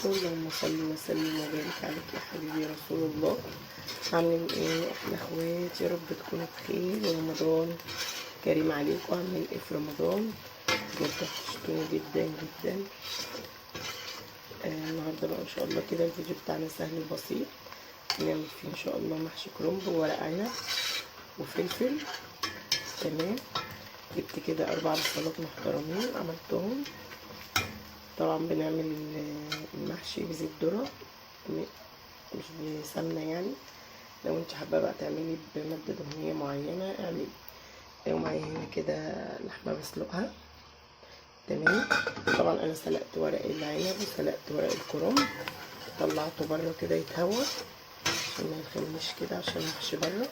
وبركاته. اللهم صل وسلم وبارك عليك يا حبيبي يا رسول الله. عاملين ايه احلى اخوات؟ يا رب تكونوا بخير ورمضان كريم عليكم. عاملين ايه في رمضان؟ بجد وحشتوني جدا جدا. النهارده بقى ان شاء الله كده الفيديو بتاعنا سهل وبسيط، نعمل فيه ان شاء الله محشي كرنب وورق عنب وفلفل. تمام، جبت كده 4 بصلات محترمين عملتهم. طبعا بنعمل المحشي بزيت ذرة مش بسمنة، يعني لو انت حابة بقى تعملي بمادة دهنية معينة اعملي. ومعايا هنا كده لحمة بسلقها. تمام، طبعا انا سلقت ورق العنب وسلقت ورق الكرنب، طلعته بره كده يتهوى عشان ما يخمش كده، عشان محشي بره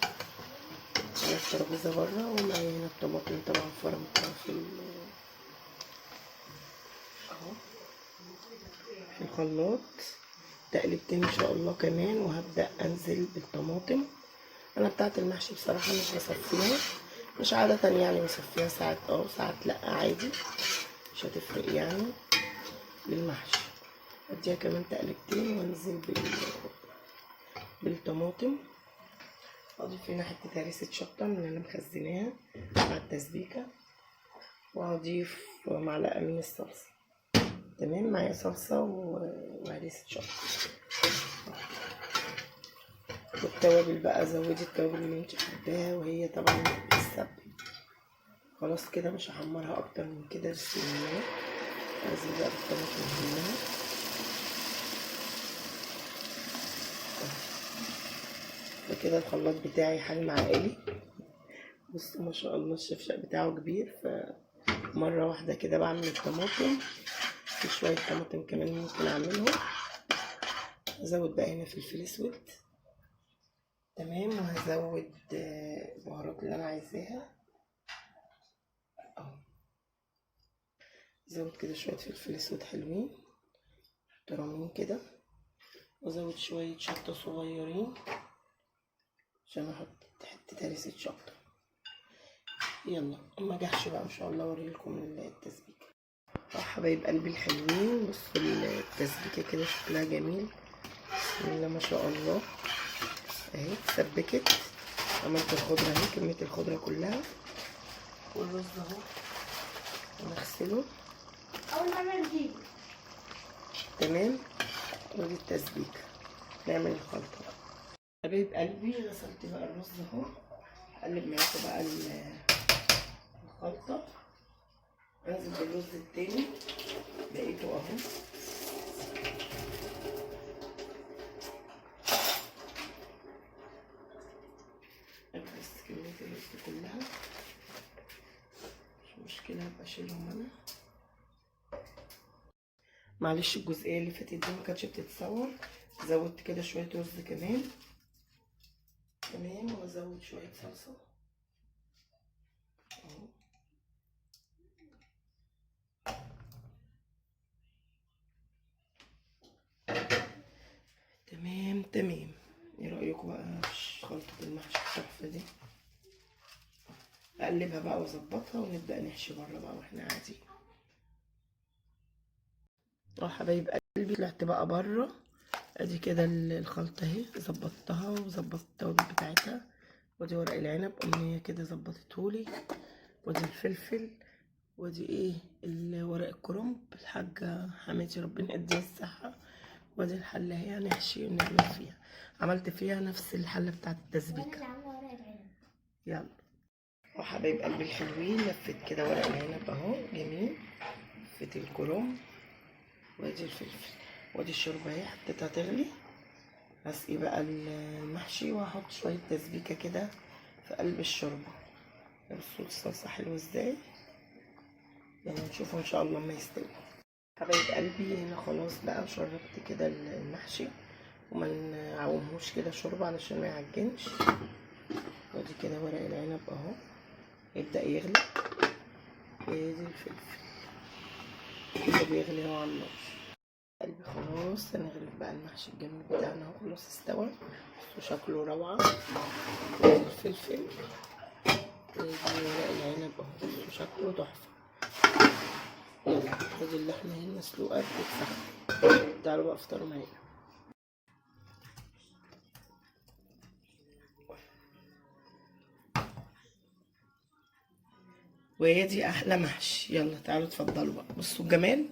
على الترابيزة بره. ومعايا هنا الطماطم طبعا فرمتها في اهو في الخلاط، تقلبتين ان شاء الله كمان. وهبدأ انزل بالطماطم. انا بتاعت المحشي بصراحة مش بصفيها، مش عادة يعني بصفيها، ساعات وساعات لا، عادي مش هتفرق يعني للمحشي. اديها كمان تقلبتين وانزل بالطماطم. اضيف هنا حتة هريسة شطة من اللي انا مخزناها مع التسبيكة، واضيف معلقة من الصلصة. تمام، معايا صلصة وهريسة شطة والتوابل بقى، زودي التوابل اللي انت حباها، وهي طبعا بتتسبك. خلاص كده مش هحمرها اكتر من كده، بسم الله. انزل بقى بالطماطم كلها. ده كده الخلاط بتاعي حجم عائلي، بصوا ما شاء الله الشفشق بتاعه كبير. فمرة واحدة كده بعمل الطماطم، في شوية طماطم كمان ممكن اعملهم. ازود بقى هنا فلفل اسود. تمام، وهزود البهارات اللي انا عايزاها اهو. ازود كده شوية فلفل اسود حلوين محترمين كده، وازود شوية شطة صغيرين عشان احط حتة هريسة شطة. يلا اما اجحش بقى ان شاء الله اوريلكم التسبيكة. حبايب قلبي الحلوين، بصوا التسبيكة كده شكلها جميل، بسم الله ما شاء الله. اهي اتسبكت، عملت الخضرة اهي، كمية الخضرة كلها، والرز اهو ونغسله. اول ما نجيب. تمام، ودي التسبيكة، نعمل الخلطة بقى. حبايب قلبي غسلت بقى الرز اهو، هقلب معاكم بقى الخلطة. انزل بالرز التاني بقيته اهو. بس كمية الرز كلها مش مشكلة، هبقى اشيلهم انا. معلش الجزئية اللي فاتت دي ما كانتش بتتصور، زودت كده شوية رز كمان. تمام، وازود شوية صلصة اهو. تمام تمام. ايه رأيكم بقى في خلطة المحشي التحفة دي؟ اقلبها بقى واظبطها ونبدأ نحشي بره بقى واحنا قاعدين. حبايب قلبي طلعت بقى بره، ادي كده الخلطة اهي، ظبطتها وظبطت التوابل بتاعتها. ودي ورق العنب امنية كده ظبطتهولي، ودي الفلفل، ودي ايه الورق الكرنب الحاجة حماتي ربنا يديها الصحة. ودي الحلة اهي هنحشي ونعمل فيها، عملت فيها نفس الحلة بتاعت التسبيكة. يلا وحبايب قلبي الحلوين، لفيت كده ورق العنب اهو جميل، لفيت الكرنب، وادي الفلفل، وادي الشوربة اهي حطيتها تغلي. هسقي بقى المحشي وهحط شوية تسبيكة كده في قلب الشوربة. بصوا الصلصة حلوة ازاي، يلا نشوفه ان شاء الله ما يستوي. حبايب قلبي هنا خلاص بقى شربت كده المحشي، وما نعومهوش كده شوربة علشان ما يعجنش. وادي كده ورق العنب اهو يبدأ يغلي، وادي الفلفل كله بيغلي اهو على النار. قلبي خلاص هنغرف بقى المحشي الجميل بتاعنا اهو، خلاص استوى، بصوا شكله روعة. وادي الفلفل، وادي ورق العنب اهو، بصوا شكله تحفة. يلا ادي اللحمة اهي مسلوقة بتتسخن. تعالوا بقى افطروا معانا. وادي احلى محشي. يلا تعالوا اتفضلوا بقى، بصوا الجمال.